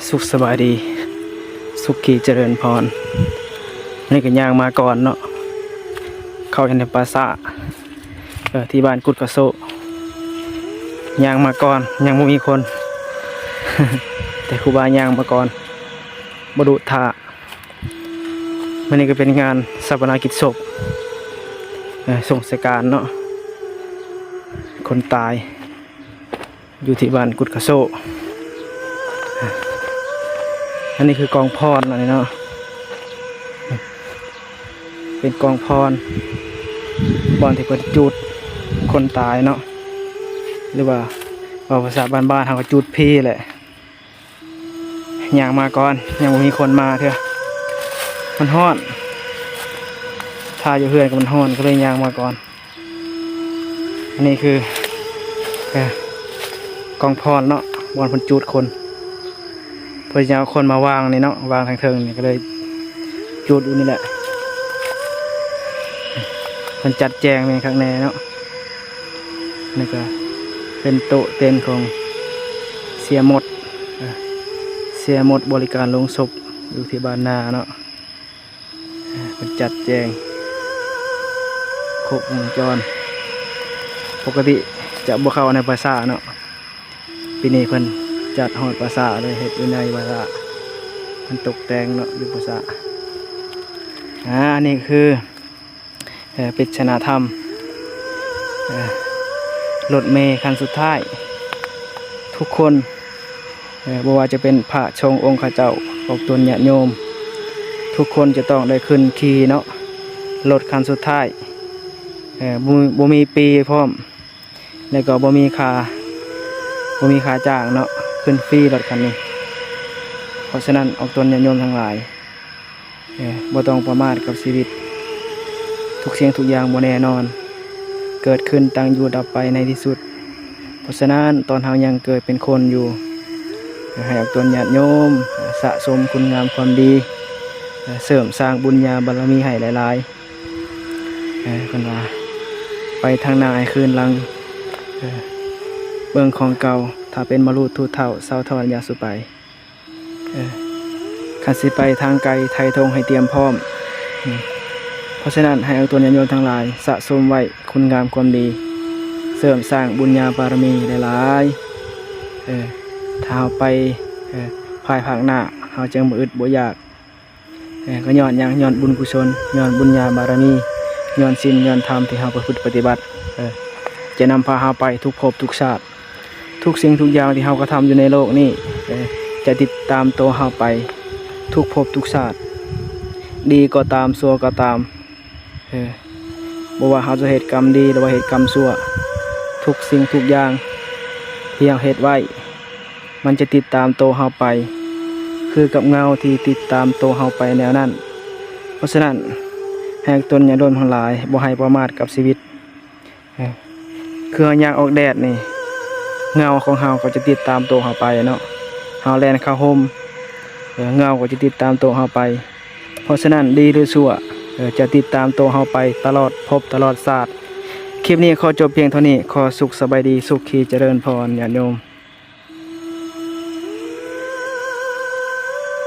ສຸກສະບາຍດີ ສຸກຄີຈະເລີນພອນ. ມື້ນີ້ກໍຍ່າງມາກ່ອນເນາະ ເຂົ້າຢູ່ໃນປ່າຊ້າ ເອີ ທີ່ບ້ານກຸດກະໂຊ. ຍ່າງມາກ່ອນ ຍັງບໍ່ມີຄົນ ແຕ່ຄູບາຍ່າງມາກ່ອນ ບໍ່ດຸຖ້າ. ມື້ນີ້ກໍເປັນງານຊາປະນະກິດສົບ ເອີ ສົ່ງສະການເນາະ ຄົນຕາຍ ຢູ່ທີ່ບ້ານກຸດກະໂຊ. ອັນນີ້ຄືກອງຟອນ ອັນນີ້ເນາະ ເປັນກອງຟອນ ບ່ອນທີ່ເພິ່ນຈູດຄົນຕາຍເນາະ ຫຼືວ່າເວົ້າພາສາບ້ານໆ ເຮົາກໍຈູດຜີແຫຼະ. ຍ່າງມາກ່ອນ ຍັງບໍ່ມີຄົນມາເທື່ອ ມັນຮ້ອນ ຖ້າຢູ່ເຮືອນກໍມັນຮ້ອນ ກໍເລີຍຍ່າງມາກ່ອນ. ອັນນີ້ຄື ເອີ ກອງຟອນເນາະ ບ່ອນເພິ່ນຈູດຄົນ ເພິ່ນຈະເອົາຄົນມາວາງນີ້ເນາະ ວາງທາງເທິງນີ້ ກໍເລີຍຈູດຢູ່ນີ້ແຫຼະ. ເພິ່ນຈັດແຈງແມ່ນຄັກແນ່ເນາະ. ນີ້ກໍເປັນໂຕະເຕັນຂອງເສຍມົດ ເອີ ເສຍມົດບໍລິການໂລງສົບ ຢູ່ທີ່ບ້ານນາເນາະ. ເພິ່ນຈັດແຈງຄົບວົງຈອນ ປົກກະຕິຈະບໍ່ເຂົ້າໃນປ່າຊ້າເນາະ ປີນີ້ເພິ່ນຈັດຮອດປ່າຊ້າເລີຍ ເຮັດຢູ່ໃນປ່າຊ້າ ເພິ່ນຕົກແຕ່ງເນາະ ຢູ່ປ່າຊ້າ. ອາ ອັນນີ້ຄື ເອີ ປິດຊະນາທຳ ເອີ ລົດເມຄັນສຸດທ້າຍ ທຸກຄົນ ເອີ ບໍ່ວ່າຈະເປັນພະສົງອົງຄະເຈົ້າ ອອກຕົນຍາດໂຍມ ທຸກຄົນຈະຕ້ອງໄດ້ຂຶ້ນຂີ່ເນາະ ລົດຄັນສຸດທ້າຍ ເອີ ບໍ່ ບໍ່ມີປີ້ພ້ອມ ແລ້ວກໍບໍ່ມີຄ່າ ບໍ່ມີຄ່າຈ້າງເນາະ ຂຶ້ນຟຣີລົດຄັນນີ້. ເພາະສະນັ້ນ ອອກຕົນຍາດໂຍມທັງຫຼາຍ ເອີ ບໍ່ຕ້ອງປະໝາດກັບຊີວິດ ທຸກສິ່ງທຸກຢ່າງບໍ່ແນ່ນອນ ເກີດຂຶ້ນ ຕັ້ງຢູ່ ດັບໄປໃນທີ່ສຸດ. ເພາະສະນັ້ນ ຕອນເຮົາຍັງເກີດເປັນຄົນຢູ່ ໃຫ້ອອກຕົນຍາດໂຍມ ສະສົມຄຸນງາມຄວາມດີ ເສີມສ້າງບຸນຍາບາລະມີໃຫ້ຫຼາຍໆ. ເອີ ເພິ່ນວ່າ ໄປທາງໜ້າໃຫ້ຄືນຫຼັງ ເອີ ເບິ່ງຂອງເກົ່າ ຖ້າເປັນມະລຸດທູດເຖົ້າ ເຊົາຖອນຢ່າສູ່ໄປ. ເອີ ຄັນຊິໄປທາງໄກ ໄຖ່ທົ່ງໃຫ້ຕຽມພ້ອມ. ເພາະສະນັ້ນ ໃຫ້ອອກຕົນຍາດໂຍມທັງຫຼາຍ ສະສົມໄວ້ຄຸນງາມຄວາມດີ ເສີມສ້າງບຸນຍາບາລະມີຫຼາຍໆ. ເອີ ຖ້າເຮົາໄປ ເອີ ພາຍພາກໜ້າ ເຮົາຈຶ່ງບໍ່ອຶດບໍ່ຢາກ. ເອີ ກໍຍ້ອນຫຍັງ? ຍ້ອນບຸນກຸສົນ ຍ້ອນບຸນຍາບາລະມີ ຍ້ອນສິນ ຍ້ອນທຳທີ່ເຮົາປະພຶດປະຕິບັດ ເອີ ຈະນຳພາເຮົາໄປທຸກພົບທຸກຊາດ. ທຸກສິ່ງທຸກຢ່າງທີ່ເຮົາກະທຳຢູ່ໃນໂລກນີ້ ເອີ ຈະຕິດຕາມໂຕເຮົາໄປທຸກພົບທຸກຊາດ ດີກໍຕາມ ຊົ່ວກໍຕາມ. ເອີ ບໍ່ວ່າເຮົາຈະເຮັດກຳດີ ຫຼືວ່າເຮັດກຳຊົ່ວ ທຸກສິ່ງທຸກຢ່າງທີ່ເຮົາເຮັດໄວ້ ມັນຈະຕິດຕາມໂຕເຮົາໄປ ຄືກັບເງົາທີ່ຕິດຕາມໂຕເຮົາໄປແນວນັ້ນ. ເພາະສະນັ້ນ ໃຫ້ຕົນຍາດໂຍມທັງຫຼາຍ ບໍ່ໃຫ້ປະໝາດກັບຊີວິດ. ເອີ ຄືເຮົາຍ່າງອອກແດດນີ້ ເງົາຂອງເຮົາກໍຈະຕິດຕາມໂຕເຮົາໄປເນາະ. ເຮົາແລ່ນເຂົ້າຮົ່ມ ເອີ ເງົາກໍຈະຕິດຕາມໂຕເຮົາໄປ. ເພາະສະນັ້ນ ດີ ຫຼື ຊົ່ວ ເອີ ຈະຕິດຕາມໂຕເຮົາໄປຕະຫຼອດພົບຕະຫຼອດຊາດ. ຄລິບນີ້ຂໍຈົບພຽງເທົ່ານີ້. ຂໍສຸກສະບາຍດີ ສຸກຄີຈະເລີນພອນ ຍາດໂຍມ.